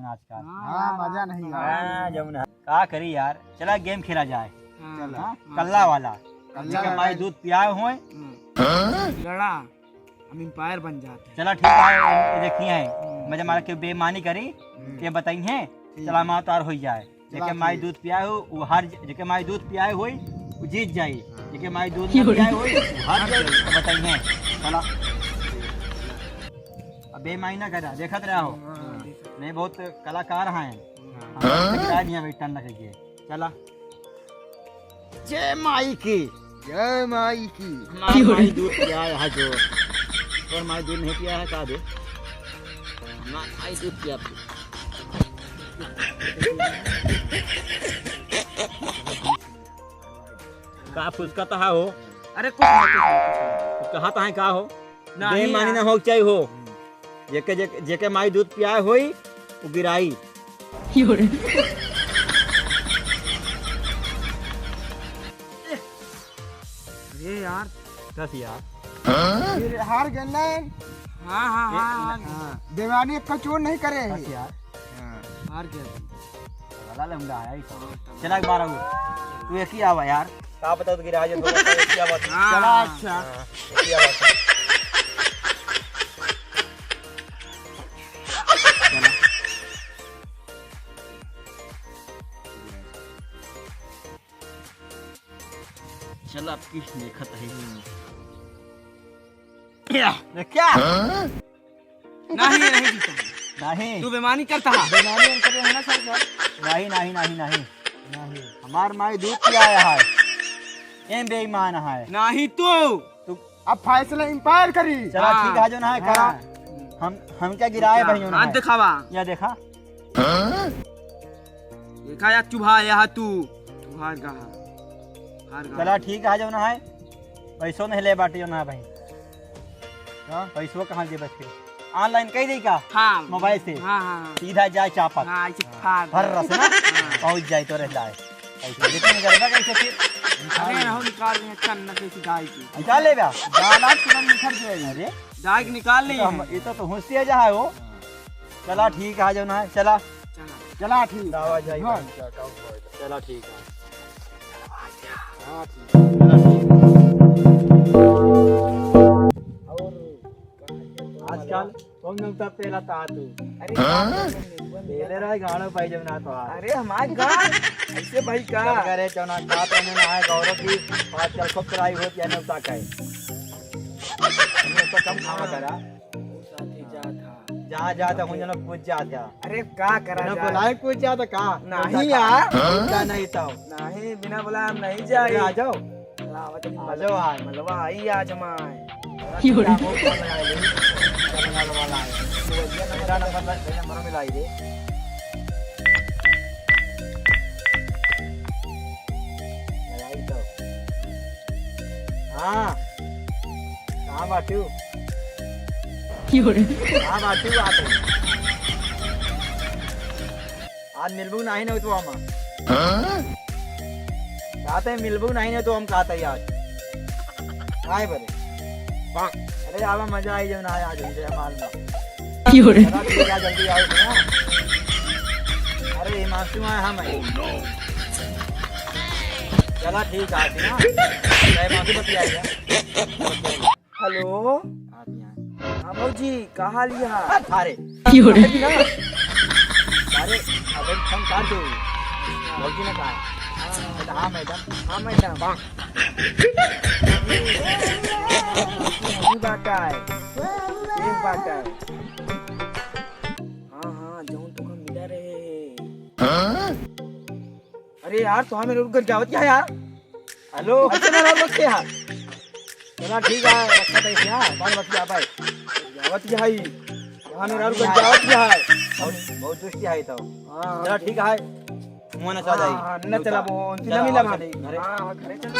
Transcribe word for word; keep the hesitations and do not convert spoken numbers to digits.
आजकल। हाँ, हाँ, मजा नहीं आया। हाँ, जमुना। का करी यार, चला गेम खेला जाए। हाँ। चला। हाँ, हाँ, कल्ला वाला। कल्ला जेके वाला। माई दूध पियाए होए। हाँ। लड़ा, हम एम्पायर बन जाते हैं। चला ठीक है, ये देखिए हैं। हम्म। मजा मारा के बेईमानी करी, हम्म। ये बताई हैं। ठीक चला है। मार तार हो जाए। चला जेके माई ठीक। दूध पियाए हो, वो हार ज-, जेके माई दूध पियाए होई, वो जीत जाई। हाँ। जेके माई दूध ना पियाए होई, वो हार जाई। तो बताई हैं। चला। अब बेईमानी ना करा, देखत रहा हो। हाँ, देखत। नहीं, बहुत कलाकार हैं। हाँ। हाँ, गिरा दिया भाई, टन लग गए। चला। जय माई की, जय माई की। हमार माई दूध पियाए है जो। तोर माई दूध नहीं पियाए है, का दे? हमार माई दूध पिया। का फुसकत हा हो? अरे कुछ नहीं, कुछ नहीं, कुछ नहीं। कहा तो है का हो? नहीं बेईमानी यार। ना हो चाहिए हो। जेके, जेके, जेके माई दूध पियाए होई, वो गिराई। अरे यार। कस यार। फिर हार गए ना। हाँ, हाँ, हाँ, हाँ। हाँ, बेईमानी एक का चोर नहीं करे। कस यार। हाँ। हार गया। वाला लौंडा है, ई सब। चला एक बार और। तू एक ही आवा यार। का पता तो गिरा जे, थोड़ा सा एक ही आवा। हाँ। चला, अच्छा। हाँ, एक ही आवा। चला। चला, अब की देखत है। क्या? क्या? नहीं, ये नहीं जीता। नहीं। तू बेईमानी करता है। बेईमानी हम कर रहे हैं ना सर, सर। नहीं, नहीं, नहीं, नहीं। नहीं। हमार माई दूध पियाए है। एम बेईमान है। नहीं तू। तू अब फैसला एम्पायर करी। चला हाँ। ठीक है, जो ना है, करा। हाँ। हम, हम क्या गिराए अच्छा, भाई, जो ना हाथ है। दिखावा। या देखा। देखा या चुभा, या तू। तू हार गया। हार गया। चला ठीक है, जो ना है। पैसो नहीं ले बाटे, जो ना है भाई। हाँ, पैसवा कहाँ देबे फिर? Online कई देई का? हाँ। मोबाइल से? हाँ, हाँ, हाँ। सीधा जाए चापत। हाँ, ऐसे फाड़ दे। भर रस ना? हाँ। पहुँच जाए तो रह जाए। ऐसे लेकिन गरबा कैसे फिर? अरे, रहो, निकाल रहे हैं, चल, न कैसे गाय की। निकाल ले बा? गाला तुरंत निखर जाएगी। अरे। गाय की निकाल ली तो हम, है। ये तो, तो होशियार जा है वो। चला, ठीक है, आ जाओ ना, चला। चला। चला, ठीक। आवाज आई हाँ। बहन का, का हुआ है? चला, ठीक है। हाँ, ठीक है। चला, ठीक है। और आजकल कौन जमता पेला ता तू? अरे, हाँ? पेले रहे गाड़ो पाई जब ना तो आज। अरे, हमारे गाड़ ऐसे भाई का? चल करे चौना का तो ना है, गौरव की आजकल खूब पिटाई होती है, नौता का है। ये तो कम खावा करा। वो साथी जात हा। जा, जा, तो हम जनों पूछ जा, जा। अरे, का करा बिना जाए? बुलाए पूछ जा तो का? नहीं यार। पूछा नहीं तो। नहीं, बिना बुलाए हम नहीं जाए। अरे, आ जाओ। लावत ही आ जाओ आज। मलवा आई आज हमारे। क्यों रे? क्या फोन लगा ले? क्या लगा वाला है? तो भैया मेरा नंबर ला, मेरा नंबर मिलाई दे। लगाई तो। हाँ। कहाँ बाटू? क्यों रे? कहाँ बाटू? आते। आज मिलबू नहीं ना तो हम। हाँ? कहते हैं मिलबू नहीं ना तो हम कहते हैं आज। आए बरे। अरे आवा मजा आई जब ना आया आज जयमाल में। क्यों रे? चला ठीक है, जल्दी आओ ना। अरे हिमांशु आए हम हैं। चला ठीक है, आते ना। जय माफी बतियाएगा। हेलो। हाँ भौजी, का हाल है? अरे थारे। क्यों रे? अरे ना। अरे, अबे फोन काट दे। भौजी ने कहा। हाँ मैडम। हाँ मैडम। ये बात है। ये बात है। हाँ, हाँ, जौन तुमका मिला रहे। अरे यार, तो हमें रुक जावत क्या यार? हेलो। अच्छा, ना रुक के यार। चला ठीक है, रखा था क्या? बाल बतिया भाई। जावत क्या है? हमें रुक जावत क्या है? बहुत, बहुत दुष्टी है तो। हाँ। चला ठीक है। मुँह ना चला जाई। हाँ, हाँ, न चला वो, उनसे ना मिला भाई। घरे। हाँ, हाँ, घरे चल।